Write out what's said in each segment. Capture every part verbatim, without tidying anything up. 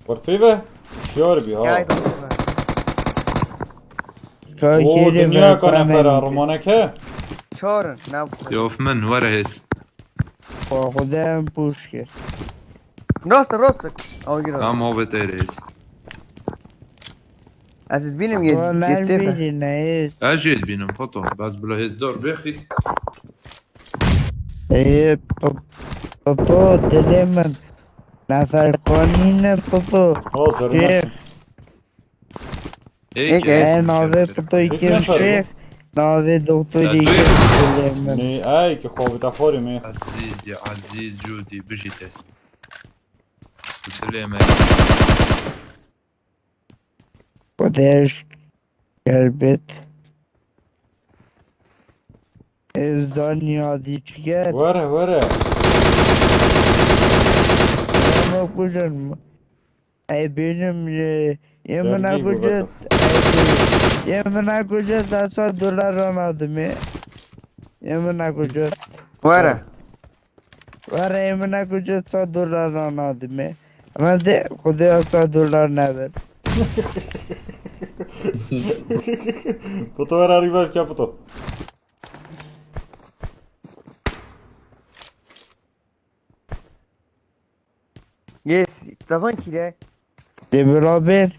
Werfê ve şiyar bî ha. Gel, konuşma. Çay O kêrê dinya ve ka nefera kamen. Romaneke. Çar in, ne bu kadar. Yof min were hêz. Xwe Xwedê em pûş kir. Rast, rast. Al gir. Tam hovet êrêz. Ez dibînim Xwe yê me yê têfe. Bêjî ne hêz. Ez jê dibînim foto. Bes bila hêzdar bêxî. Ê, p-, Popo, dilê min. Neferxwanî ne Popo. Ha zerme. Kê? Ê Ê, ki ê. hêz E, min navê kêr. Popoyê Ê, kêm nefer şêx. Navê doktorî Ya, kêm dilê min. Ne, ay ki xwe bi te xorî me. Ezîz ya Ezîz Cûdî bijî te. Dilê me. Xwedê şerbet. Êzdan ya dîçiger. Were were. Ama kucun. Ey benim e, yemine Dergi bu kucet. Yemine kucet asa dolar anadımı. Yemine kucet. Were. Were yemine kucet sa dolar anadımı. Ama de kudüya sa dolar nedir? Puto were arriba bike puto. Yes, tazan kîre. De beraber.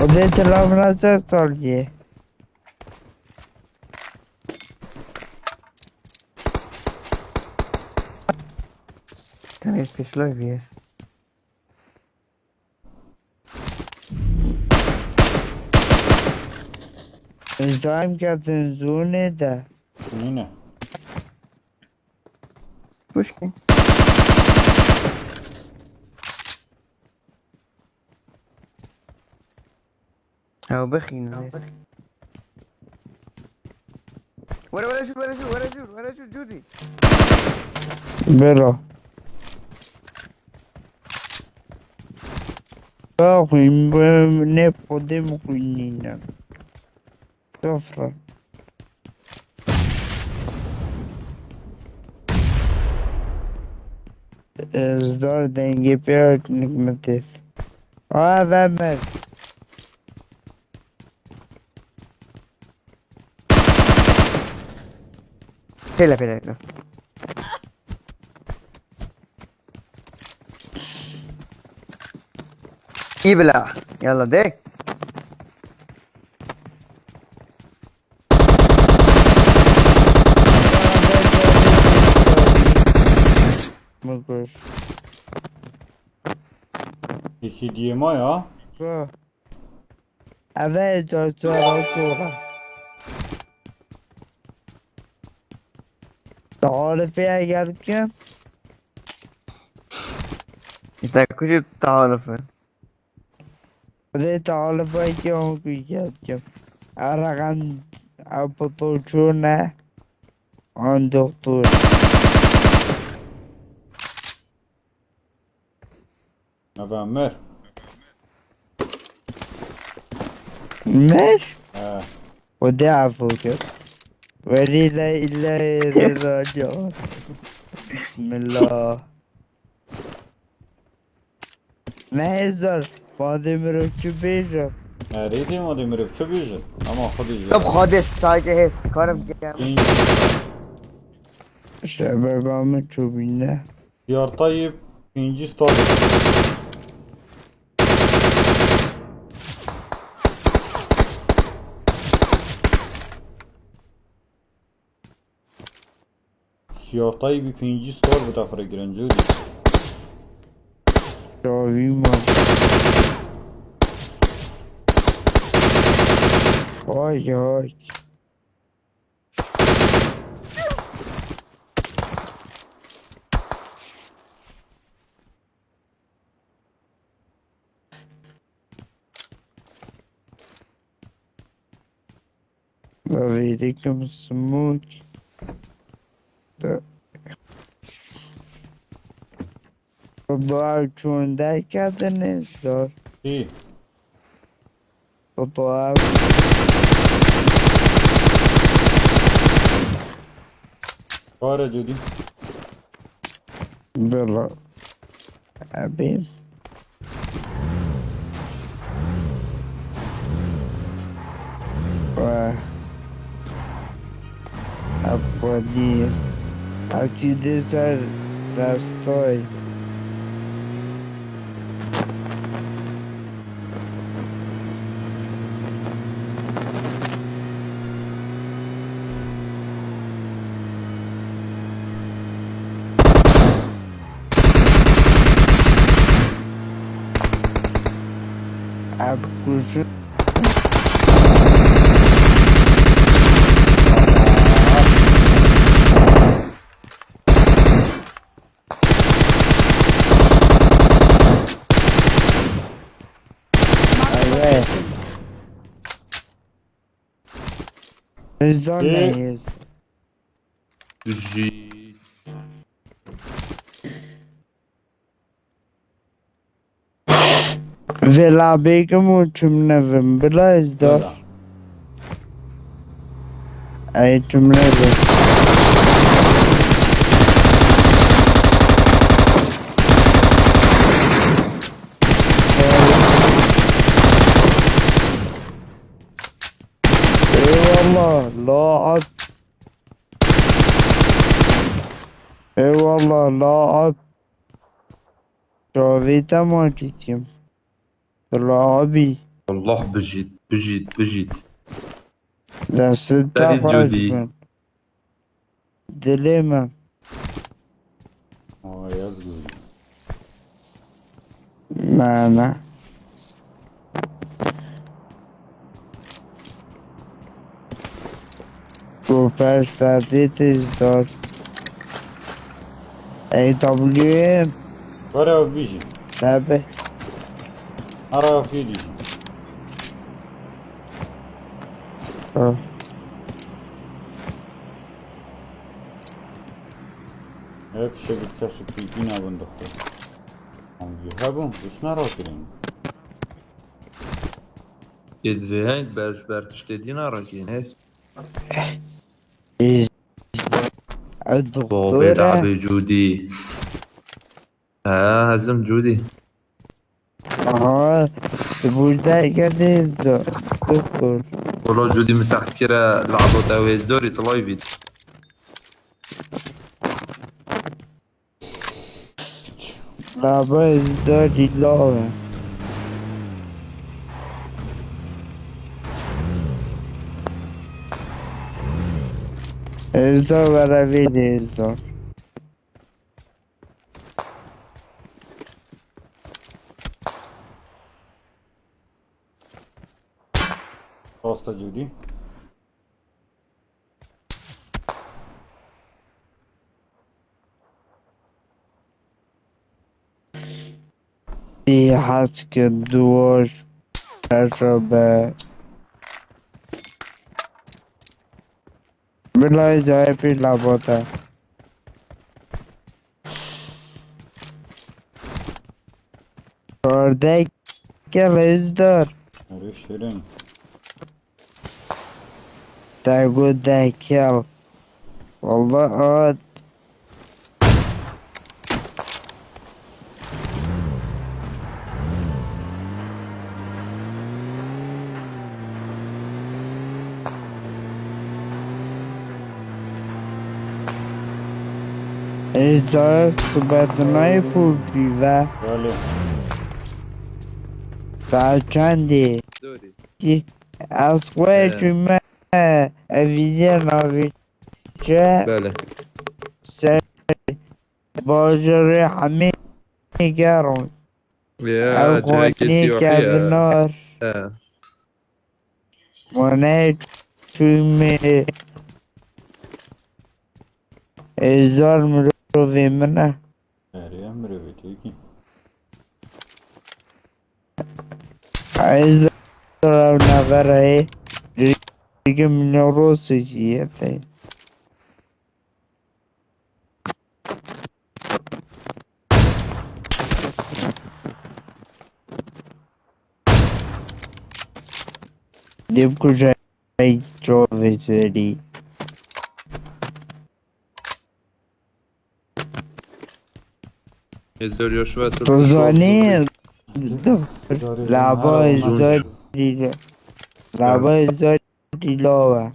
O de selamına ses salgı. Tenê pêşlay viyes. Daim geldin zone de. Nîne. Hoş ki. Ew bixîne. Were, were jûr, were jûr, were jûr, were jûr, Cûdî. Bela. Baxwî ne podê min xwînîne. Sofra. Ez dar dengê pê nikmetê. Aa, ve mer. Pêle, pêle, pêle. Î bila. Yalla de. Mı koş. Yekî diyê ma ya. Ko. Eve çarçova kora. Tarifê eger kim? Te kujî tarif e. Rê tarifê ki on kujet kim. Aragan apotoçune. On doktor. Eve mer. Meş? He. O de afo kir. Welî la ilahe illallah. Bismillah. Ne hezar. Madê mirov çi bêje? Erê dê madê mirov çi bêje? Ama xwedî ji. Tab xadis saygı hest. Karım gel. Pêncî. Şebeka min çûbîne. Siyartayê pêncî star. Siyartayê bi pêncî star bi te xwe re girin Cûdî. Çavî ma. Ay ay. Vêrêkim smoke. Baba çûn derketine zor. Kî? Baba Kare Cûdî. Bela. Abi. Wah. Apodi. Ati de ser rastoi. Ev kuşu. Evet. Hızdan Ê- neyiz? Jî. Vela bêkim û çim nevim. Bila ez dar. Bila. Ey çim nevim. Eyvallah, la at. Eyvallah, la at. Çavê te ma çîtîm. Bila abî. Allah bijît, bijît, bijît. Destê te Serî xweş Cudî. bin. Dilê min. Aa, yaz güzel. Na, na. Gofer serdê têzdar. A W M. Were bijî. Tabi. Ara fîlî. Ha. Ev şevit kesik pîkî nabin dixwe. Em jî hebûn, dişna rakirin. Êd vê heyt ber ji ber tiştê dî narakî, nêz. Ew Bobê doktor e. Rabê Cûdî. Ha, hezim Cûdî. Aha, tu burada geldi do-, doktor. Wala Cûdî min sext kire labo te wê zor î, tu live bît. Laba ez darî law e. Ez da were vê de ez da. Pasta Cûdî. Ê hez kir duwar reşa be. Bilay cayê pê labata. Kardek ke rêzdar. Erê şirin. Te got dekel. Wallah at. Êzar tu bedinayê pûrkî ve. Belê. Saet çendê? Dorî. Ez xwe He. çûme evîdiye navê çi? Belê. Ser bajarê hemî geron. Ya, Ew cihekê xwanî siyahî ye. Kevinar. He. Wane çûmê êzar mirovê min e. Erê, em mirovê têkî. Êzar ev navera ye. Digim norosê jî ye te. Dê bikujayî çavê serî. Êzdor Yoşua, tu Tu zanî, Carê laba zor êzdor dîlo. Laba êzdor dîlo we.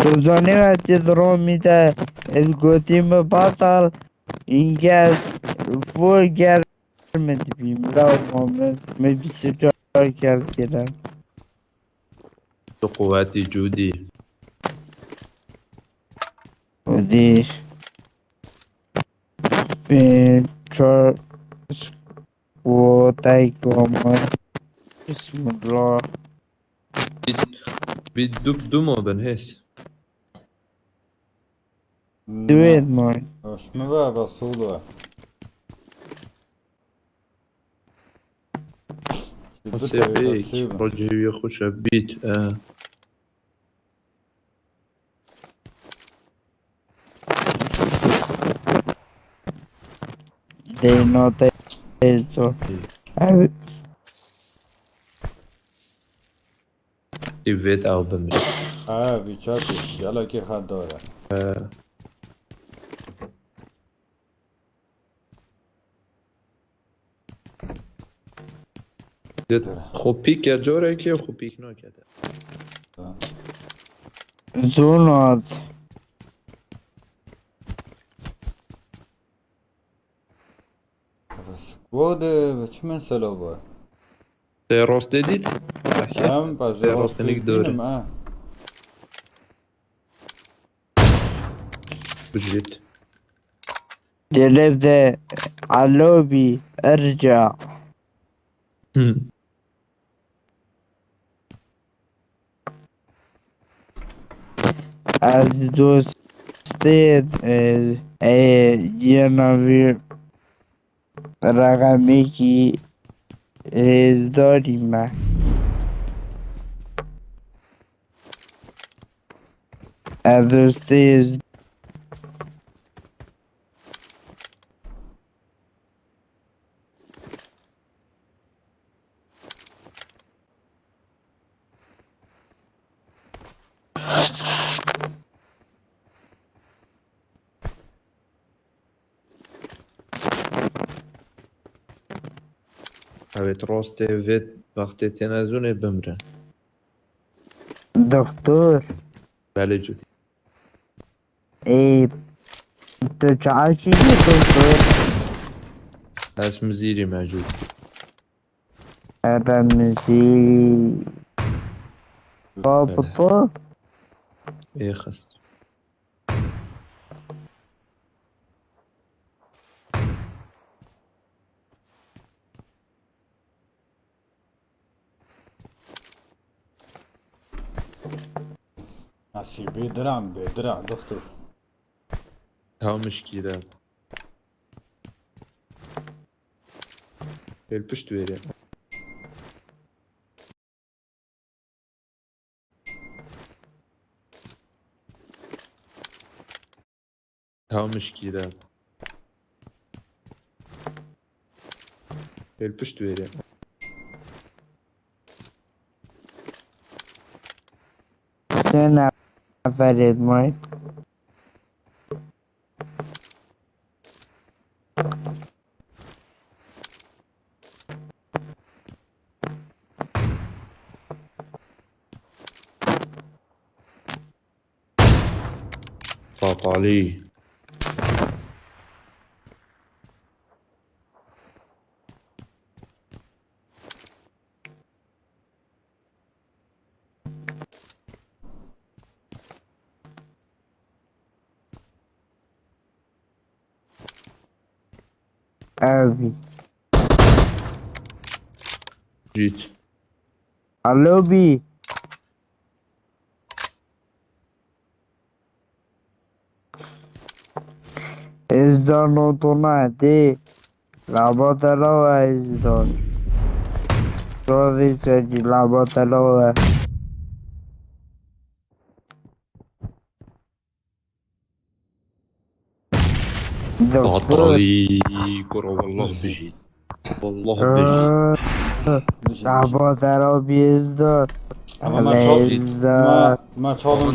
Tu zanî wextê di romî de ez gotî min batal, îngel, full germ dibî, mirav min, min bîst û çar ker kirin. Tu quwetî Cûdî. Cûdî. Pê-, çar, û tayê ku min. Bismillah. Bî, bî du, du mo bin hês. Divê min. Hoş mu ve ve solo. Sê bêk, rojê wî xweş e bît, e. Dê notê zor. Ev Divêt ew bimî. Ha, vî çatî, gelekî xedar e. He. Xwe pîk e, corekê xwe pîk nake te. Zûn hat. Squad, e, çi mesela bu? Te rastê dît? Em pa Te rastê rastê nik dor e. Bînim, ha. Bijît. Dilê de alo bî, erca. Hı. Ez dostê, e, e, yena vî reqemêkî hêzdarî me. Ez dostê hêz- Evet, rastê vê wextê têne zûnê bimre. Doktor. Belê Cudî. Ê, tu çaşî yî doktor? Ez mizîrî me Cudî. Ebe mizî. Ba Belê. Bi to? Ê xist. Nasî bê dira, bê dira, doktor. Ha mişkîle. Pêl pişt wêrê. Ha mişkîle. Pêl pişt wêrê. Sê neferê may. Tatalî. Ev bî. Cît. Alo bî. Êzdar notona dê. Laba te lawa Êzdar. Çavê serî laba te lawa. Doktor. Atalî, kuro, wallah bijî. Wallah bijî. Ee, laba te lawa Êzdar. Ama ma çav-, Êzdar. Ma, ma çavin